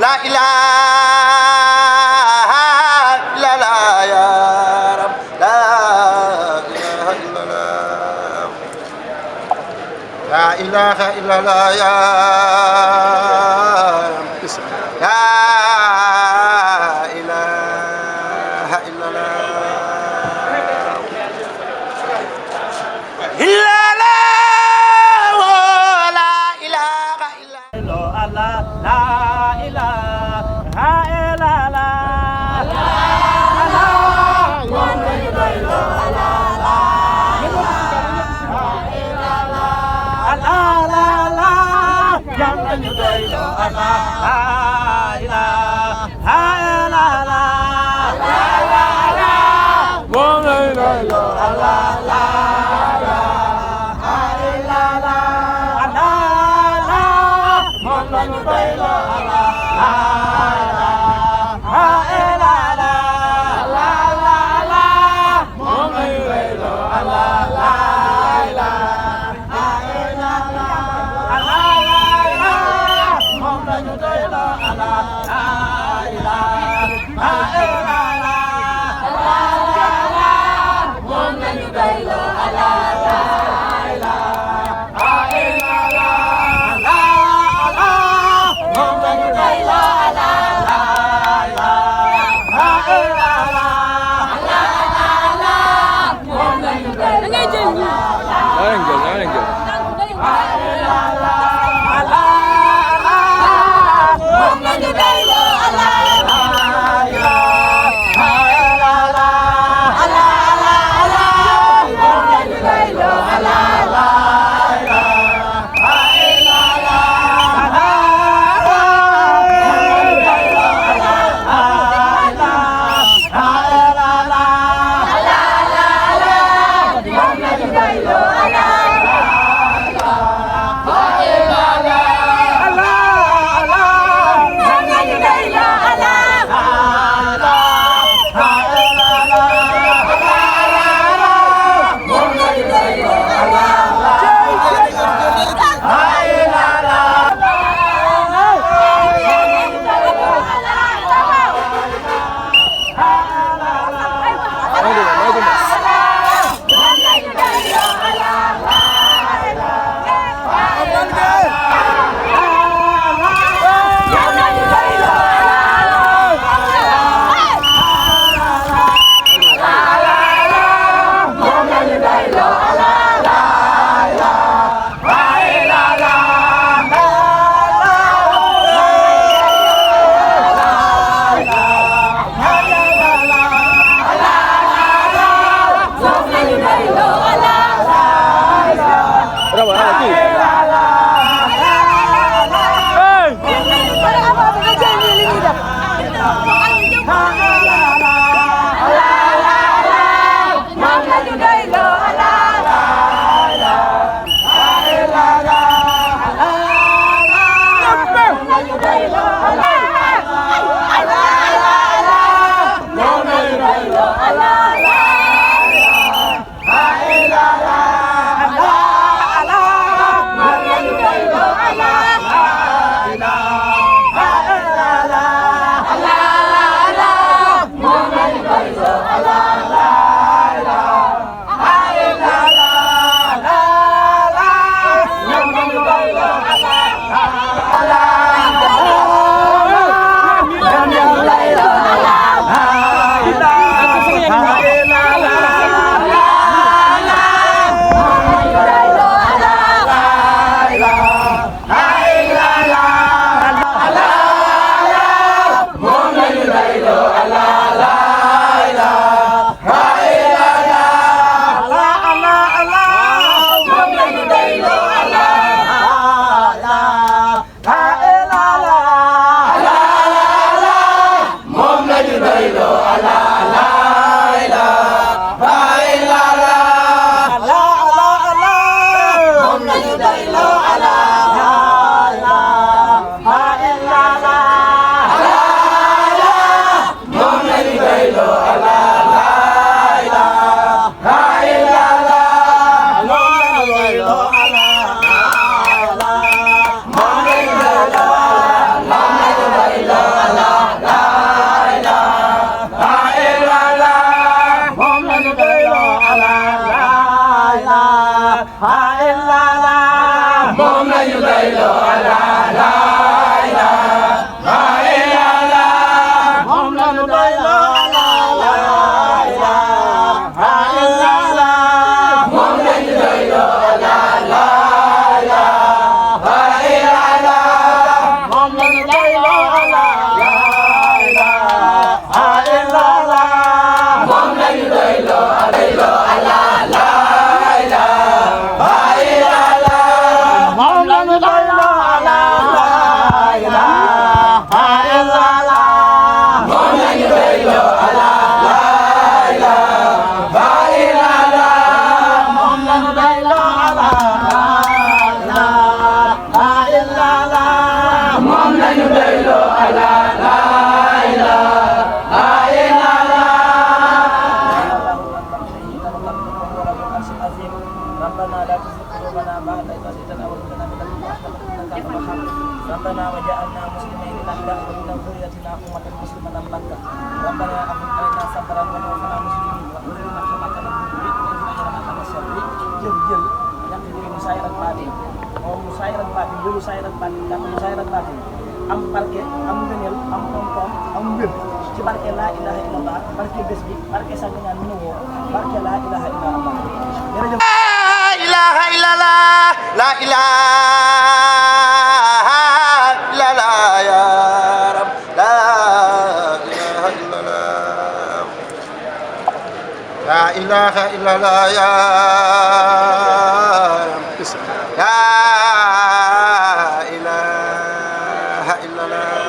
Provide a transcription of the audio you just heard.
لا إله إلا الله يا رب لا إله إلا الله لا إله إلا الله يا رب لا إله إلا الله إلا الله لا إله إلا الله لا إله إلا la moom lañu doyloo Allah la ilaha illallah ربنا لا تزغ قلوبنا بعد إذ هديتنا وهب لنا من لدنك رحمة إنك أنت الوهاب ربنا وجعلنا مسلمين لك ومن ذريتنا أمة مسلمة لك ربنا أفرغ علينا صبرا وتوفنا مسلمين وأرنا كما jël ñàkk jëri mu saayir ak baatin moom mu saayir ak baatin jëlu saayir ak baatin kàtt mu saayir ak baatin am barke am ngëneel am koom-koom am wér ci barke laa ilaha illallah barke bés bi barke sa ñaan ñu woo barke laa ilaha illallah jërëjëf ilaha illallah la ilaha illallah ya rab la ilaha illallah la ilaha illallah ya rab la ilaha illallah